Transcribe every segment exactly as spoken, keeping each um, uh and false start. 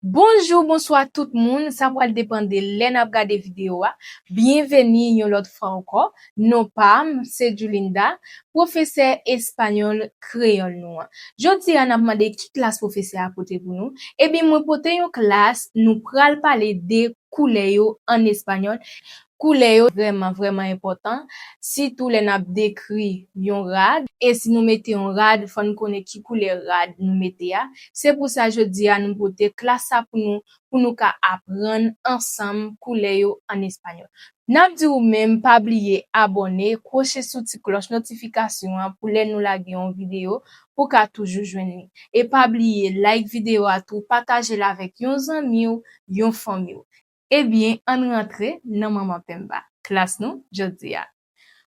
Bonjou, bonswa tout moun, sa pral depann de lè n ap gade videyo a. Byenveni yon lòt fwa ankò. Non pa m se Julinda, pwofesè espanyòl kreyòl nou an. Jodi a n ap mande ki klas pwofesè a pote pou nou. Ebyen, mwen pote yon klas, nou pral pale de koulè yo an espanyòl. Koulè yo vrèman, vrèman enpòtan, sitou lè n ap dekri yon rad. E si nou mete yon rad, fò n konnen ki koulè rad nou mete a. Se pou sa jodi a nou pote klas sa pou nou, pou nou ka aprann ansanm koulè yo an espanyòl. N ap di ou menm pa bliye abòne, kwoche sou ti klòch notifikasyon an pou lè nou lage yon videyo, pou w ka toujou jwenn li. E pa bliye like videyo a tou, pataje l avèk yon zanmi w, yon fanmi w. Ebyen, ann rantre nan Manman Penba. Klas nou, jodi a.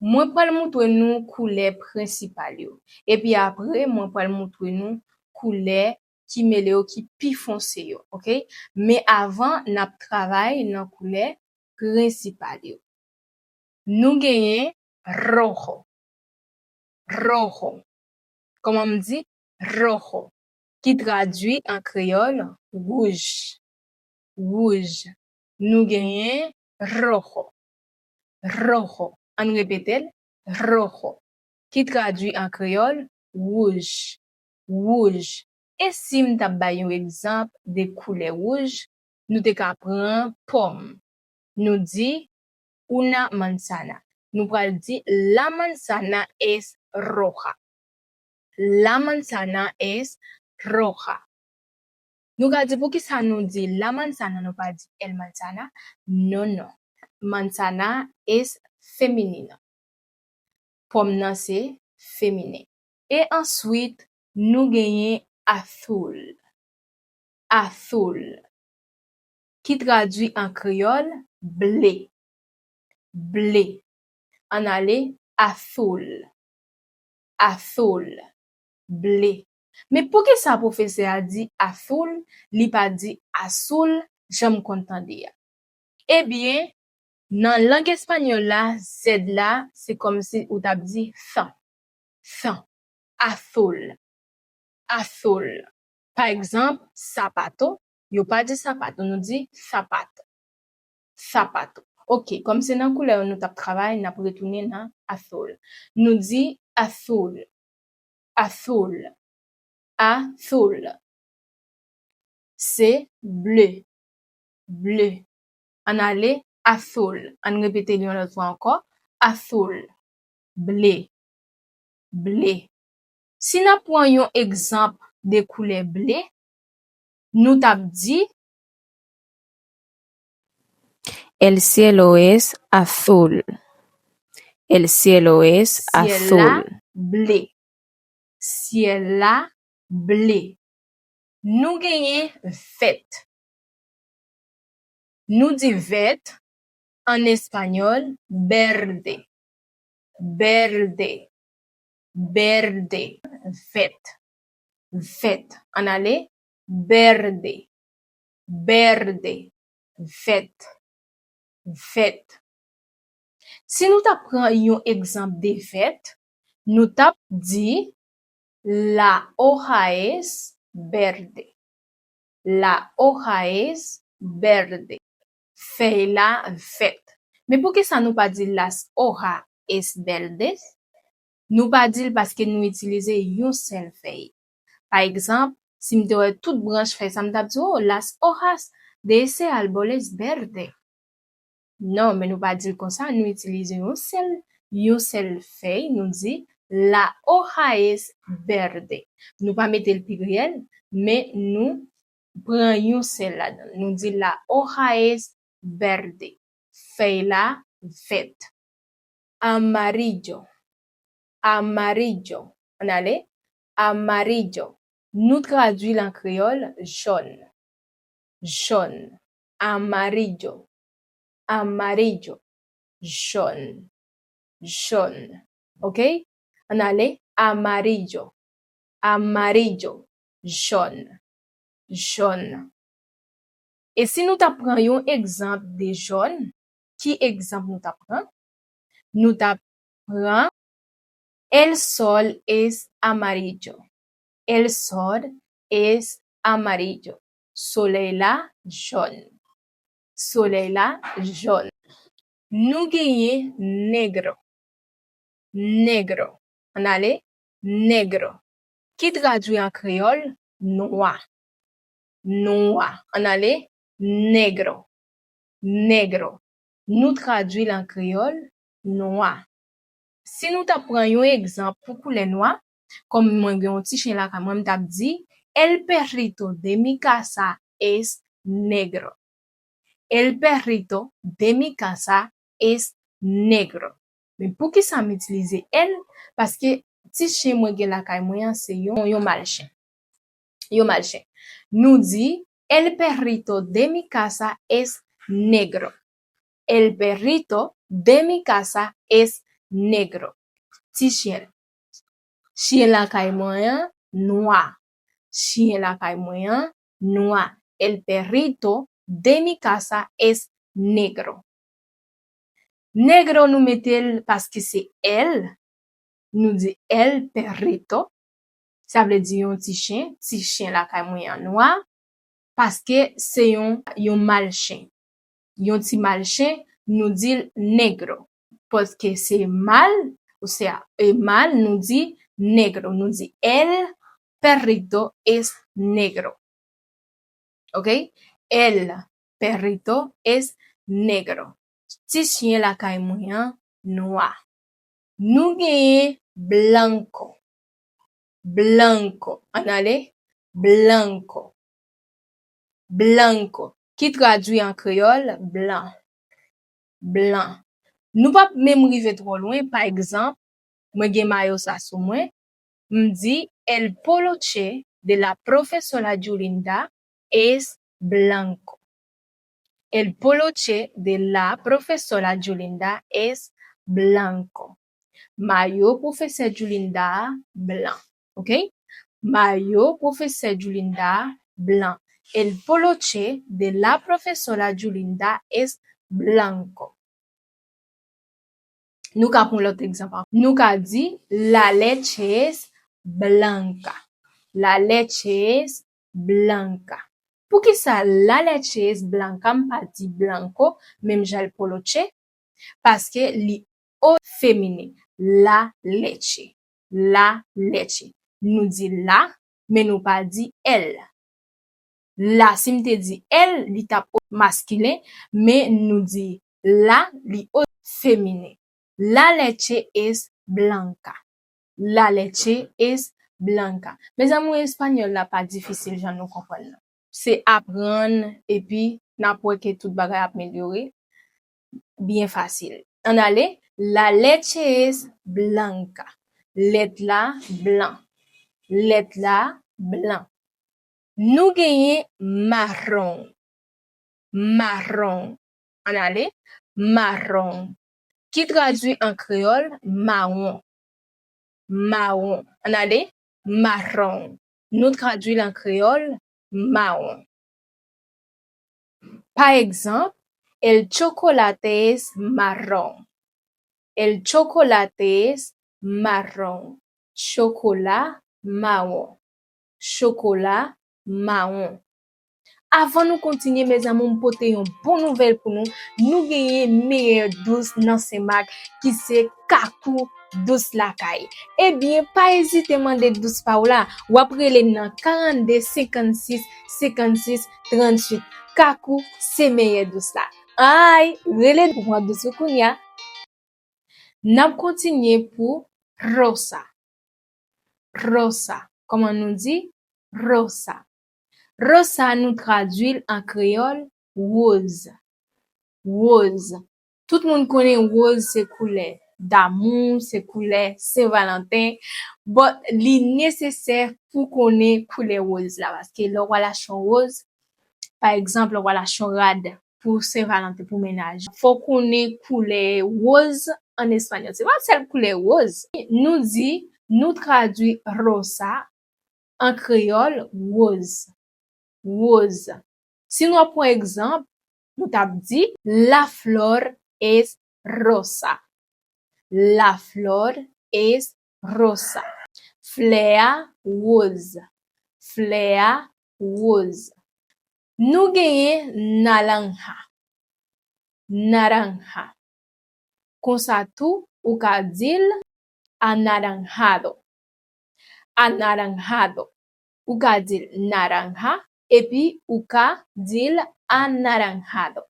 Mwen pral moutre nou koulè prensipal yo. Epi apre, mwen pral moutre nou koulè ki mele yo, ki pi fonse yo, oke? Men avan, n ap travay nan koulè prensipal yo. Nou genyen rojo. Rojo. Kòman m di? Rojo. Ki tradui an kreyòl, wouj. Wouj. Nou genyen rojo. Rojo. Ann repete l. Rojo. Ki tradui an kreyòl, wouj. Wouj. E si m t ap bay yon egzanp de koulè wouj, nou te ka pran pòm. Nou di una manzana. Nou pral di la manzana es roja. La manzana es roja. Nou ka di poukisa nou di la manzana, nou pa di el manzana? Non, non. Manzana es femenino. Pòm nan se feminen. E answit, nou genyen azul. Azul. Ki tradui an kreyòl, ble. Ble. Ann ale, azul. Azul. Ble. Men poukisa pwofesè a di azul, li pa di azul, jan m konn tande a? Ebyen, nan lang espanyòl la, Z la, se kòmsi ou t ap di san. San. Azul. Azul. Pa egzanp, sapato, yo pa di sapato, nou di sapat. Sapato. Oke, kòm se nan koulè yo nou t ap travay, n ap retounen nan azul. Nou di azul. Azul. Azul. Se ble. Ble. Ann ale, azul. Ann repete li yon lòt fwa ankò. Azul. Ble. Ble. Si n ap pran yon egzanp de koulè ble, nou t ap di, El cielo es azul. El cielo es azul. Syèl la ble. Syèl la ble. Nou genyen vèt. Nou di vèt, an espanyòl, verde. Verde. Verde. Vèt. Vèt. Ann ale, verde. Verde. Vèt. Vèt. Si nou ta pran yon egzanp de vèt, nou t ap di, la hoja es verde. La hoja es verde. Fèy la vèt. Men poukisa nou pa di las hojas es verdes? Nou pa di l paske nou itilize yon sèl fèy. Pa egzanp, si m te wè tout branch fèy sa, m t ap di, oh, las hojas de ese árbol es verde. Non, men nou pa di l konsa, nou itilize yon sèl, yon sèl fèy, nou di, la hoja es verde. Nou pa mete l pliryèl, men nou pran yon sèl ladan l. Nou di, la hoja es verde. Fèy la vèt. Amarillo. Amarillo. Ann ale. Amarillo. Nou tradui l an kreyòl, jòn. Jòn. Amarillo. Amarillo. Jòn. Jòn. Oke? Ann ale. Amarillo. Amarillo. Jòn. Jòn. E si nou ta pran yon egzanp de jòn, ki egzanp nou ta pran? Nou ta pran, el sol es amarillo. El sol es amarillo. Solèy la jòn. Solèy la jòn. Nou genyen negro. Negro. Ann ale. Negro. Ki tradui an kreyòl, nwa. Nwa. Ann ale. Negro. Negro. Nou tradui l an kreyòl, nwa. Si nou ta pran yon egzanp pou koulè nwa, kòm mwen gen yon ti chen lakay mwen, m t ap di, El perrito de mi casa es negro. El perrito de mi casa es negro. Men poukisa m itilize el? Paske ti chen mwen gen lakay mwen an se yon, yon malchen. Yon malchen. Nou di, El perrito de mi casa es negro. El perrito de mi casa es negro. Ti chen. Chen lakay mwen an nwa. Chen lakay mwen an nwa. El perrito de mi casa es negro. Negro nou mete l paske se el. Nou di el perrito. Sa vle di yon ti chen. Ti chen lakay mwen an nwa. Paske se yon, yon malchen. Yon ti malchen, nou di l negro. Paske se mal, ou se e mal, nou di negro. Nou di el perrito es negro. Ok? El perrito es negro. Ti chen lakay mwen an nwa. Nou genyen blanco. Blanco. Ann ale. Blanco. Blanco. Ki tradui an kreyòl, blan. Blan. Nou p ap menm rive twò lwen. Pa egzanp, mwen gen mayo sa sou mwen. M di, El poloche de la profesora Julinda es blanco. El poloche de la profesora Julinda es blanco. Mayo pwofesè Julinda a blan. Ok? Mayo pwofesè Julinda a blan. El poloche de la profesora Julinda es blanco. Nou ka pran lòt egzanp ankò. Nou ka di, La leche es blanca. La leche es blanca. Poukisa la leche es blanca, m pa di blanco, menm jan el poloche? Paske li o feminen. La leche. La leche. Nou di la, men nou pa di el. La, si m te di el, li t ap o maskilen, men nou di la, li o feminen. La leche es blanca. La leche es blanca. Mezanmi, espanyòl la pa difisil jan nou konprann nan. Se aprann, epi n ap wè ke tout bagay ap melyore byen fasil. Ann ale, La leche es blanca. Lèt la blan. Lèt la blan. Nou genyen marron. Marron. Ann ale, marron. Ki tradui an kreyòl, mawon. Mawon. Ann ale, marron. Nou tradui l an kreyòl, mawon. Pa egzanp, El chocolate es marrón. El chocolate es marrón. Chokola mawon. Chokola mawon. Avan nou kontinye, mezanmi, m pote yon bon nouvèl pou nou. Nou genyen meyè dous nan Senmak, ki se Kakou Dous Lakay. Ebyen, pa ezite mande dous pa w la. W ap rele nan karannde senkannsis senkannsis tranntuit. Kakou se meyè dous la. Ay, rele pou pran dous ou kounye a. N ap kontinye pou rosa. Rosa. Kòman nou di? Rosa. Rosa, nou tradui l an kreyòl, woz. Woz. Tout moun konnen woz se koulè damou, se koulè Sen Valanten. But li nesesè pou konnen koulè woz la, paske lè w pral achte yon woz, pa egzanp, lè w pral achte yon rad pou Sen Valanten, pou mennaj, fò w konnen koulè woz an espanyòl. Se pa sèl koulè woz. Nou di, nou tradui rosa an kreyòl, woz. Woz. Si nou ap pran egzanp, nou t ap di, La flor es rosa. La flor es rosa. Flè a woz. Flè a woz. Nou genyen naranja. Naranja. Konsa tou, ou ka di l anaranjado. Anaranjado. Ou ka di l naranja, epi ou ka di l anaranjado.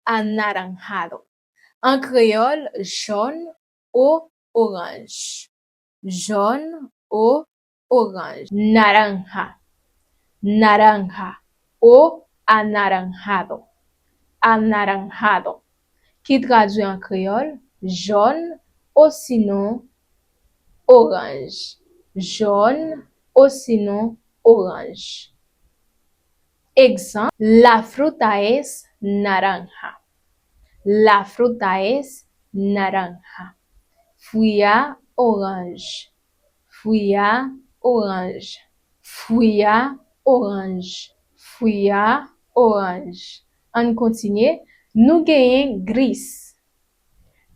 Anaranjado. An kreyòl, jòn o oranj. Jòn o oranj. Naranja. Naranja o anaranjado. Anaranjado. Ki tradui an kreyòl, jòn osinon oranj. Jòn osinon oranj. Egzanp, la fruta es naranja. La fruta es naranja. Fwi a oranj. Fwi a oranj. Fwi a oranj. Fwi a oranj. Ann kontinye. Nou genyen gris.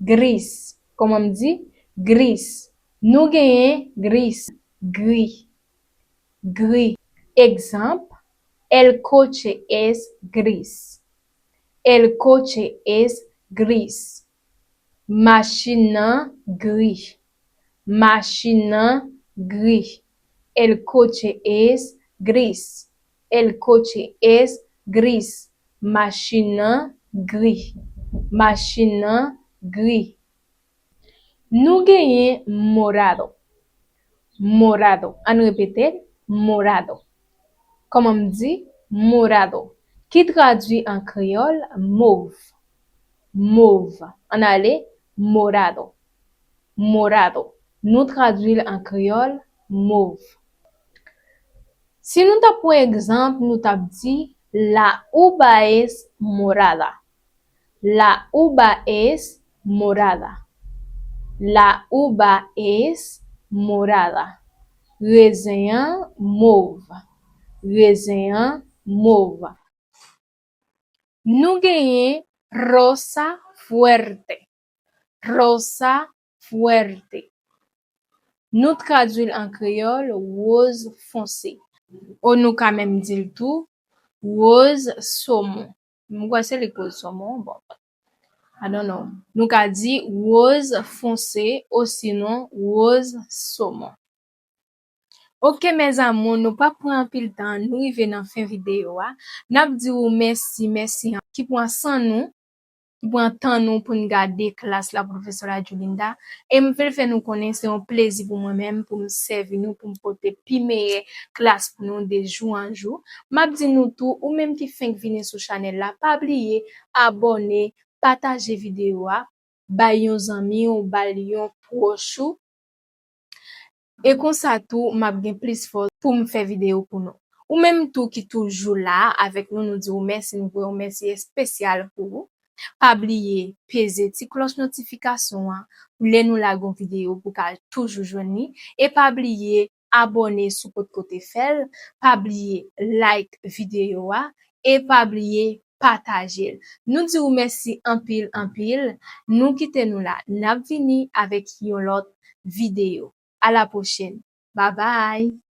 Gris. Kòman m di? Gris. Nou genyen gris. Gri. Gri. Egzanp, el coche es gris. El coche es gris. Machin nan gri. Machin nan gri. El coche es gris. El coche es gris. Machin nan gri. Machin nan gri. Nou genyen morado. Morado. Ann repete l, morado. Kòman m di? Morado. Ki tradui an kreyòl, mov. Mov. Ann ale, morado. Morado. Nou tradui l an kreyòl, mov. Si nou t ap pran egzanp, nou t ap di, la uva es morada. La uva es morada. La uva es morada. Rezen an mov. Rezen an mov. Nou genyen rosa fuerte. Rosa fuerte. Nou tradui l an kreyòl, woz fonse. Ou nou ka menm di l tou, woz somon. M kwè se li k woz somon, bon. I don't know. Nou ka di woz fonse osinon woz somon. Ok, mes amours, nou p ap pran anpil tan, nou rive nan fen videyo a. N ap di w mèsi, mèsi ki pran san nou, ki pran tan nou pou n gade klas la, pwofesè la Julinda. E m vle fè nou konnen se yon plezi pou mwen menm, pou m sèvi nou, pou m pote pi meyè klas pou nou de jou an jou. M ap di nou tou, ou menm ki fenk vini sou chanèl la, pa bliye abòne, pataje videyo a, bay yon zanmi w, bay yon pwòch ou. E konsa tou, m ap gen plis fòs pou m fè videyo pou nou. Ou menm tou ki toujou la avèk nou, nou di w mèsi, nou voye yon mèsi espesyal pou ou. Pa bliye peze ti klòch notifikasyon an pou lè nou lage yon videyo pou w ka toujou jwenn li. E pa bliye abòne si w potko te fè l. Pa bliye like videyo a. E pa bliye pataje l. Nou di w mèsi anpil, anpil. Nou kite nou la. N ap vini avèk yon lòt videyo. A la pwochèn. Babay!